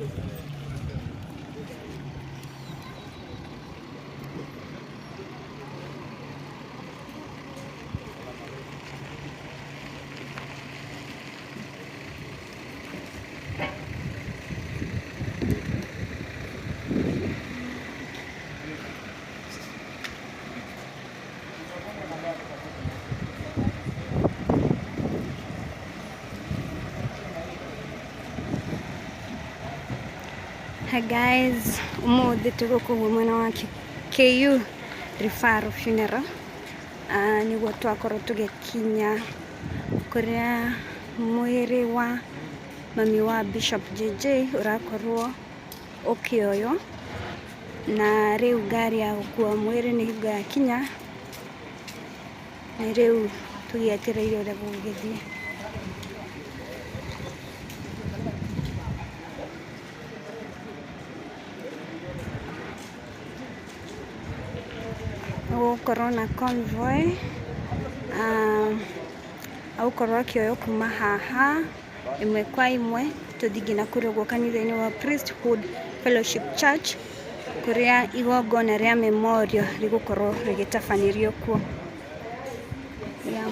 Hi guys, umuthi tũgũkũ mwena wa KU Referral Funeral. Nĩguo twakorwo tũgĩkinya kũrĩa mwĩrĩ wa mami wa Bishop JJ ũrakorwo ũkĩoywo, na rĩu ngari ya gũkua mwĩrĩ nĩ hingo yakinya, na rĩu tũgĩetereire ũrĩa gũgũgĩthiĩ. Gũgũkorwo na convoy, agũkorwo akĩoywo kuma haha ĩmwe kwa ĩmwe tũthiĩ nginya kũrĩa ũguo kanitha-inĩ wa Priesthood Fellowship Church kũrĩa igongona rĩa memorial rĩgũkorwo rĩgĩtabanĩrio kuo. Yeah.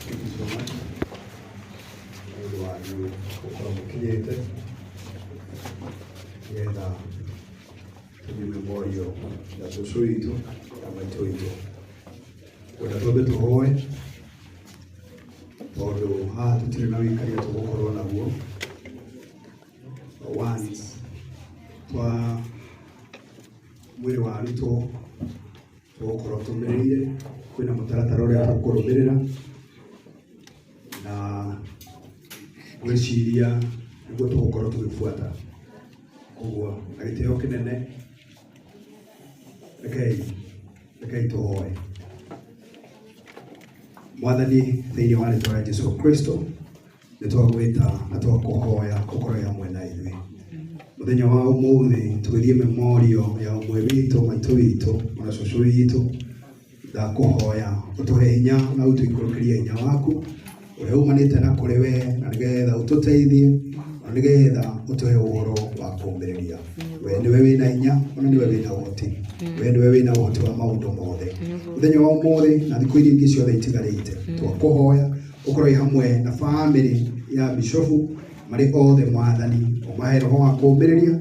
Thank you so much. Nĩ ũndũ wanyu gũkorwo mũkinyĩte nĩgetha tũthiĩ memorial ya cũcũ witũ na maitũ witũ. Ngwenda twambe tũhoe tondũ haha tũtirĩ na wĩikaria tũgũkorwo naguo once twa mwĩrĩ warutwo tũgũkorwo tũmĩrĩire kwĩna mũtaratara ũrĩa tũkũrũmĩrĩra na ngwĩciria nĩguo tũgũkorwo tũgĩbuata. Koguo na gĩtĩo kĩnene rekei rekei tũhoe. Mwathani thĩinĩ wa rĩtwa rĩa Jesu Kristo nĩ twagwĩta na twakũhoya ũkorwo hamwe na ithuĩ mũthenya wa ũmũthĩ tũgĩthiĩ memorial ya ũmwe witũ maitũ witũ ona cũcũ witũ ndakũhoya ũtũhe hinya na ũtũikũrũkĩrie hinya waku ũrĩa umanĩte na kũrĩ we na nĩgetha ũtũteithie na nĩgetha ũtũhe ũhoro wa kũũmĩrĩria we nĩwe wĩna hinya ona nĩwe wĩna ũhoti we nĩwe wĩna ũhoti wa maũndũ mothe mũthenya wa ũmũthĩ na thikũ iria ingĩ ciothe itigarĩte twakũhoya ũkorwo wĩ hamwe na bamĩrĩ ya bishofu marĩ othe mwathani ũmahe roho wa kũũmĩrĩria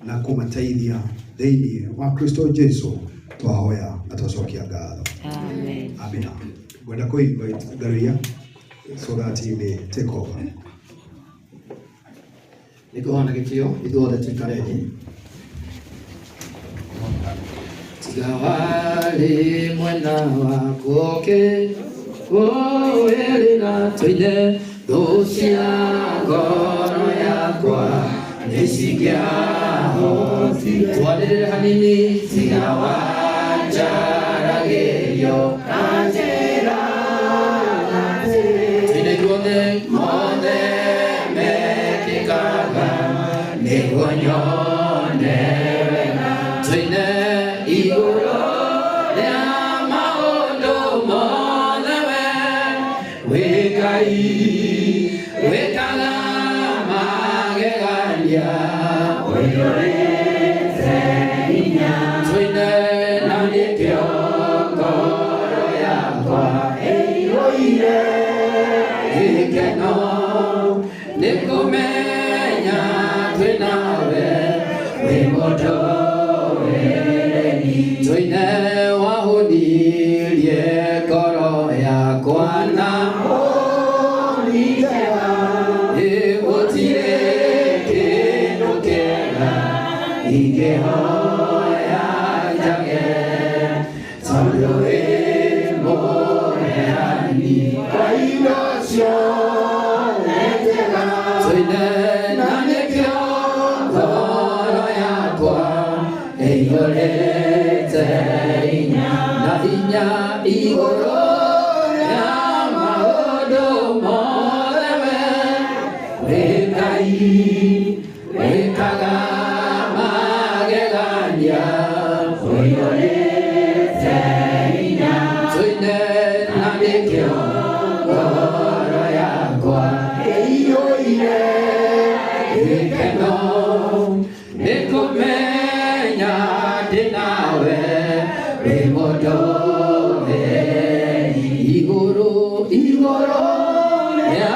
na kũmateithia thĩinĩ wa Kristo Jesu twahoya na twacokia ngatho. Amen. Amina. Ngwenda kũ invite Ngaruiya so that he may take over. Nĩ ngũhoya na gĩtĩo ithuothe tũikare thĩ. Tiga warĩ mwena wakwa ũkĩngũĩrĩra tũine thũ cia ngoro yakwa nĩ cingĩahotire. Twanĩrĩre hanini tiga wanjaragĩrio na njĩra tũine ithuothe mothe mekĩkaga nĩguo nyone wega tũine igũrũ rĩa maũndũ mothe we wĩ Ngai wĩkaga magegania ũiyũrĩte hinya tũine na nĩkĩo ngoro yakwa ĩiyũire gĩkeno. nĩ kũmenya twĩ nawe wĩ mũtũũrĩrei tũine wahũnirie ngoro yakwa na gũtirĩ kĩndũ kĩega ingĩhoya njage tondũ wĩ mũheani wa indo ciothe njega tũine na nĩkĩo ngoro yakwa ĩiyũrĩte hinya na hinya igũrũ rĩa maũndũ mothe we wĩ Ngai wĩkaga magegania ũiyũrĩte hinya tũine na nĩkĩo ngoro yakwa ĩiyũire gĩkeno nĩ kũmenya ndĩ nawe wĩ mũtũũrĩrei igũrũ igũrũ rĩa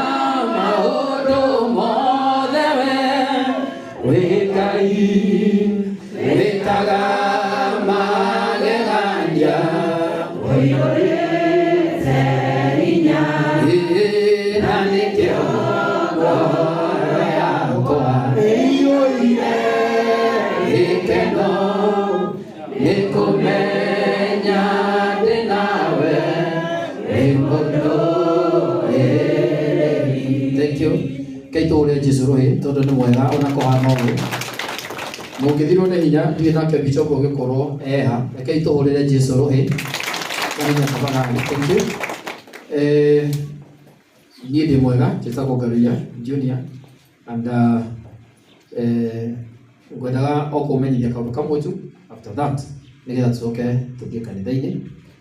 maũndũ mothe we wĩ Ngai wĩkaga magegania ũiyũrĩte hinya na nĩkĩo ngoro yakwa ĩiyũire gĩkeno nĩ kũmenya ndĩ nawe wĩ mũtũũrĩrei. Thank you. Kaitũ ũrĩa Jesũ rũhĩ tondũ nĩ mwega ona kũhana ũguo mũngĩthirwo nĩ hinya ndiũĩ nake bishop ũgĩkorwo eha rekei tũhũrĩre Jesũ rũhĩ na hinya tafadhali. Thank you. Niĩ ndĩ mwega njĩtagwo Ngaruiya Junior and ngwendaga o kũmenyithia kaũndũ kamwe tu after that nĩgetha tũcoke tũthiĩ kanitha-inĩ.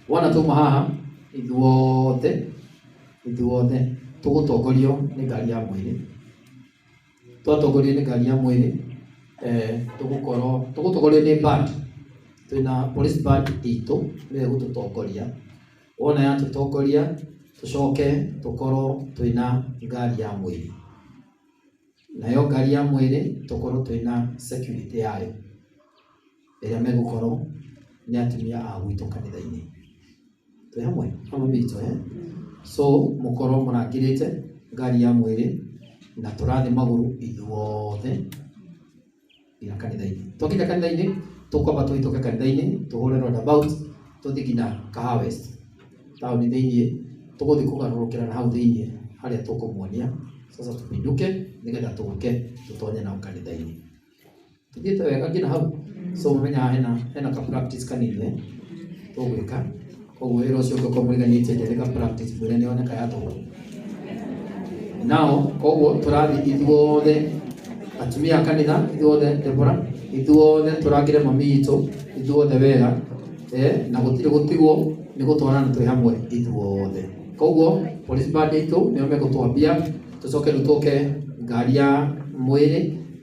Wona twauma haha ithuothe tũgũtongorio nĩ ngari ya mwĩrĩ. Twatongorio nĩ ngari ya mwĩrĩ tũgũkorwo tũgũtongorio nĩ band twĩna police band itũ nĩyo ĩgũtũtongoria. Wona yatũtongoria tũcoke tũkorwo twĩna ngari ya mwĩrĩ nayo ngari ya mwĩrĩ tũkorwo twĩna security yayo ĩrĩa megũkorwo nĩ atumia a gwitũ kanitha-inĩ twĩ hamwe hamwe mitũ so mũkorwo mũrangĩrĩte ngari ya mwĩrĩ na tũrathiĩ magũrũ ithuothe nginya kanitha-inĩ. Twakinya kanitha-inĩ tũkwamba tũhĩtũke kanitha-inĩ tũhũre roundabout tũthiĩ nginya Kahawa West taũni thĩiniĩ tũgũthiĩ kũgarũrũkĩra na hau thĩiniĩ harĩa tũkũmuonia. Sasa tũpinduke nĩgetha tũke tũtonye nao kanitha-inĩ tũthiĩte wega nginya hau. So mũmenya haha hena ka practice kanini tũgwĩka koguo wĩra ũcio ũngĩkorwo mũriganĩtie ndĩrĩ ka practice mwĩre nĩoneka ya tũhũ nao koguo tũrathiĩ ithuothe atumia a kanitha ithuothe Deborah ithuothe tũrangĩre mami itũ ithuothe wega na gũtirĩ gũtigwo nĩ gũtwarana twĩ hamwe ithuothe. Koguo police band itũ nĩo megũtwambia tũcoke rĩu tũke ngari ya mwĩrĩ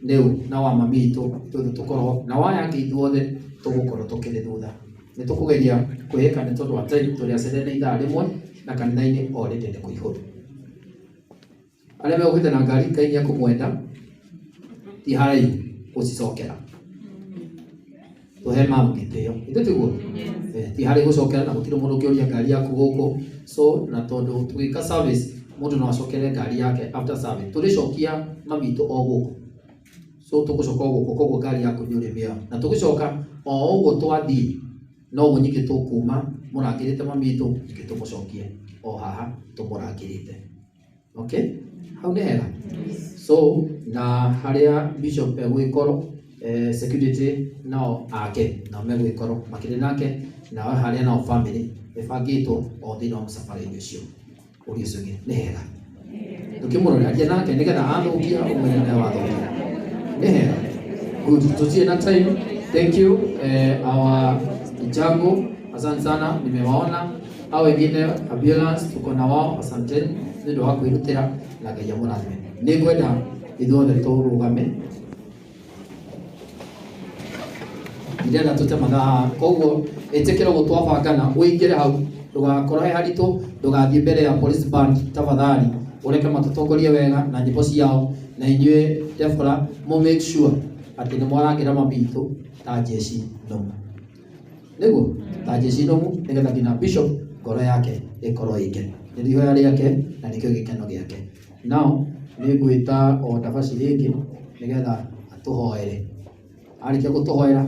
rĩu na wa mami itũ ithuothe tũkorwo na waya angĩ ithuothe tũgũkorwo tũkĩrĩ thutha. Nĩ tũkũgeria kwĩhĩka nĩ tondũ wa time tũrĩ acere nĩ ithaa rĩmwe na kanitha-inĩ already nĩ kũihũru. Arĩa megũkĩte na ngari Ngai nĩekũmwenda ti haraihu gũcicokera tũhe mamu gĩtĩo ithuĩ tiguo ti haraihu gũcokera na gũtirĩ mũndũ ũngĩũria ngari yaku gũkũ. So na tondũ tũgĩka service mũndũ no acokere ngari yake after service tũrĩcokia mami itũ o gũkũ. So tũgũcoka o gũkũ koguo ngari yaku nĩ ũrĩmĩoya na tũgĩcoka o ũguo twathiĩ noguo nyingĩ tũkuma mũrangĩrĩte mami itũ nyingĩ tũmũcokie o haha tũmũrangĩrĩte. Okay, hau nĩ hega. So na harĩa bishop egwĩkorwo security nao ake nao megwĩkorwo makĩrĩ nake nao harĩa nao family ĩbangĩtwo o thĩinĩ wa mũcabara-inĩ ũcio. Ũria ũcio ũngĩ nĩ hega ndũkĩmũrore aria nake nĩgetha athũkia ũmenye nĩwe wathũkia nĩ hega. Good, tutie na time. Thank you our Jango, asante sana, nimewaona hao wengine ambulance tuko na wao, asanteni nĩ ũndũ wa kwĩrutĩra na Ngai amũrathime. Nĩ ngwenda ithuothe tũrũgame ndirenda tũte mathaa koguo ĩtĩkĩra ũguo twabangana ũingĩre hau ndũgakorwo he haritũ ndũgathiĩ mbere ya police band tafadhali Ũreke matũtongorie wega na nyĩmbo ciao, na inyuĩ Deborah mũ make sure atĩ nĩ mwarangĩra mami witũ ta jeshi nomu. Nĩguo ta jeshi nomu, nĩgetha nginya bishop ngoro yake ĩkorwo ĩkene. Nĩ ihoya rĩake na nĩkĩo gĩkeno gĩake. Now nĩ ngwĩta o Ndabaci rĩngĩ nĩgetha atũhoere. Arĩkia gũtũhoera,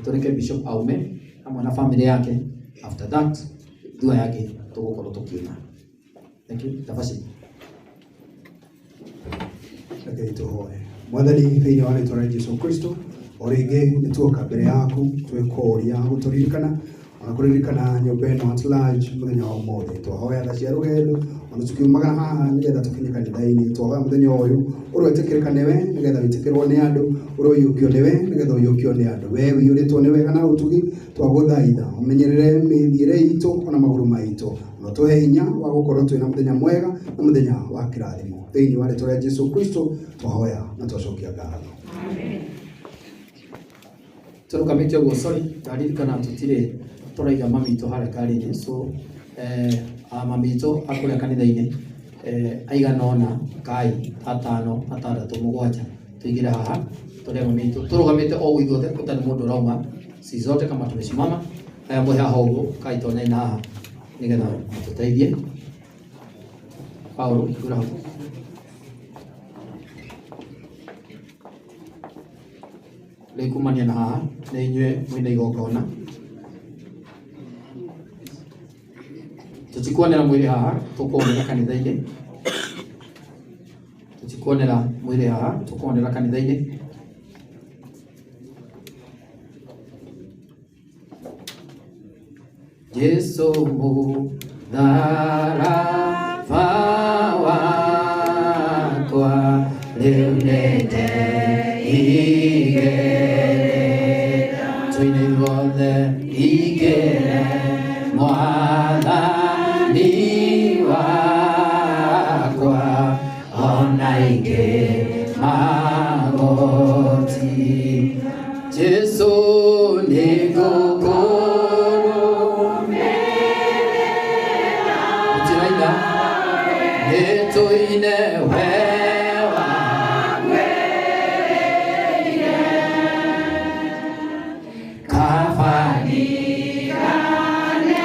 tũreke bishop aume hamwe na family yake. After that thua yake tũgũkorwo tũkiuma. Thank you. Ndabaci. Rekei tũhoe. Mwathani, thĩinĩ wa rĩtwa rĩa Jesu Kristo, o rĩngĩ nĩ tuoka mbere yaku twĩkũria gũtũririkana ona kũririkana nyũmba ĩno at large mũthenya wa ũmũthĩ. Twahoya tha cia rũgendo ona tukiumagara haha nĩgetha tũkinye kanitha-inĩ. Twahoya mũthenya ũyũ ũroĩtĩkĩrĩka nĩwe nĩgetha wĩtĩkĩrwo nĩ andũ, ũroiyũkio nĩwe nĩgetha ũiyũkio nĩ andũ. We ũiyũrĩtwo nĩ wega na ũtugi, twagũthaitha ũmenyerere mĩthiĩre itũ ona magũrũ maitũ, na ũtũhe hinya wa gũkorwo twĩna mũthenya mwega na mũthenya wa kĩrathimo. Thĩinĩ wa rĩtwa rĩa Jesu Kristo twahoya na twacokia ngatho. Tũrũgamĩte ũguo, sorry, ndaririkana tũtirĩ tũraiga mami witũ harĩa ngari-inĩ, so mami witũ akũrĩa kanitha-inĩ aigana ũna kai atano atandatũ mũgwanja tũigĩre haha tũrĩa mami witũ tũrũgamĩte o ũguo ithuothe gũtarĩ mũndũ ũrauma, si zote kama tumesimama. Aya mwĩ haha ũguo kai tonei na haha nĩgetha mũtũteithie. Paulo ingĩra hau. Rĩu kumania na haha nĩ inyuĩ mwĩna igongona. Tũtikuonera mwĩrĩ haha, tũkuonera kanitha-inĩ. Tũtikuonera mwĩrĩ haha, tũkuonera kanitha-inĩ. Jesu mũtharaba wakwa rĩu nĩndeigĩrĩra. Tũine ithuothe, igĩre Mwathani wakwa ona ingĩ magoti. Jesu nĩngũkũrũmĩrĩra. Tũtiraina, nĩtũine we wagwĩrĩire. Kaba ndigane